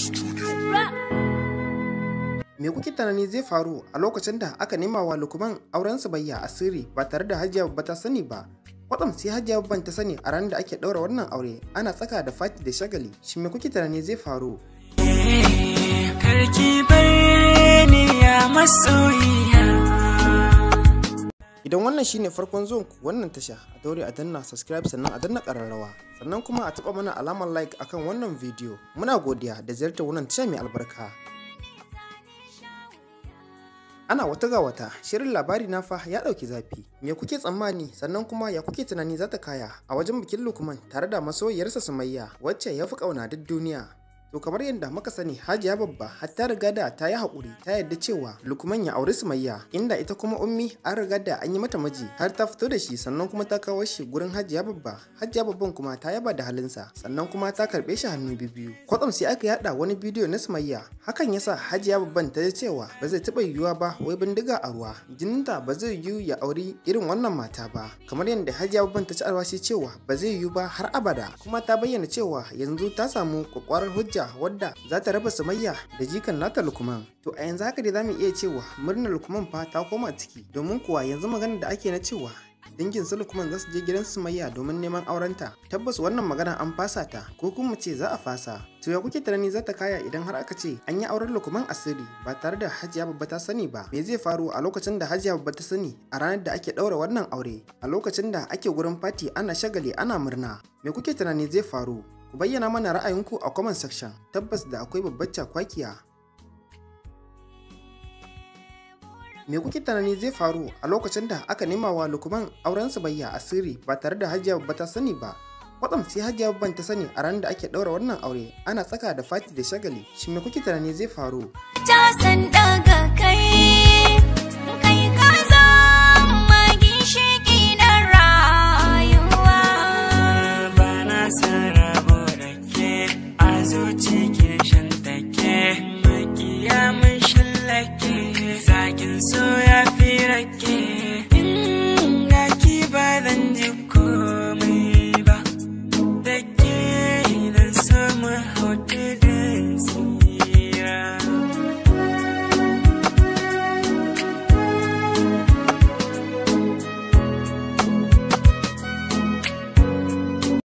Studio. Me kuke tunani zai faru a lokacin da aka nema wa Lukman auren Sumayya a sirri ba tare da Hajiya Babba ta sani ba? Kwatsam sai Hajiya Babban ta sani a ranar da ake ɗaura wannan aure, ana tsaka da fati da shagali. Shin me kuke tunani zai faru? Karki bar ni ya masoyiya. Idan wannan shine farkon zuwan ku wannan tasha, a daure a danna subscribe, sannan a danna ƙararrawa, sannan kuma a taɓa mana alamar like akan wannan bidiyo. Muna godiya da ziyartar wannan tasha mai albarka. Ana wata ga wata, shirin Labari Na fa ya ɗauki zafi. Me kuke tsammani, sannan kuma ya kuke tunani za ta kaya a wajen bikin Lukman tare da masoyiyarsa Sumayya, wacce ya fi ƙauna duk duniya? To, kamar yadda muka sani, Hajiya Babba har ta riga da ta yi haƙuri, ta yarda cewa Lukman ya auri Sumayya, inda ita kuma Ummi an riga da an yi mata miji, har ta fito da shi, sannan kuma ta kawo shi gurin Hajiya Babba. Hajiya Babban kuma ta yaba da halinsa, sannan kuma ta karɓe shi hannu biyu. Kwatsam sai aka yaɗa wani bidiyo na Sumayya, hakan yasa Hajiya Babban ta ji cewa ba zai taɓa yiwuwa ba, wai bindiga a ruwa, jininta ba zai yiwu ya auri irin wannan mata ba. Kamar yadda Hajiya Babban ta ci alwashi cewa ba zai yiwu ba har abada, kuma ta bayyana cewa yanzu ta samu kwakwarar hujja wadda za ta raba Sumayya da jikan nata Lukman. To, a yanzu haka dai zamu iya cewa murnar Lukman fa ta koma ciki, domin kuwa yanzu magana da ake na cewa dangin su Lukman za su je gidan Sumayya domin neman aurenta, tabbas wannan magana an fasa ta, ko kuma ce za a fasa. To, ya kuke tunani za ta kaya idan har aka ce an yi auren Lukman a sirri ba tare da Hajiya Babba ta sani ba? Me zai faru a lokacin da Hajiya Babba ta sani a ranar da ake ɗaura wannan aure, a lokacin da ake gurin fati, ana shagali, ana murna? Me kuke tunani zai faru? Ku bayyana mana ra'ayinku a comment section. Tabbas da akwai babbar cakwakiya. Me kuke tunani zai faru a lokacin da aka nema wa Lukman auren Sumayya a sirri ba tare da Hajiya Babba ta sani ba? Kwatsam sai Hajiya Babban ta sani a ranar da ake ɗaura wannan aure, ana tsaka da fati da shagali. Shin me kuke tunani zai faru? Ta san daga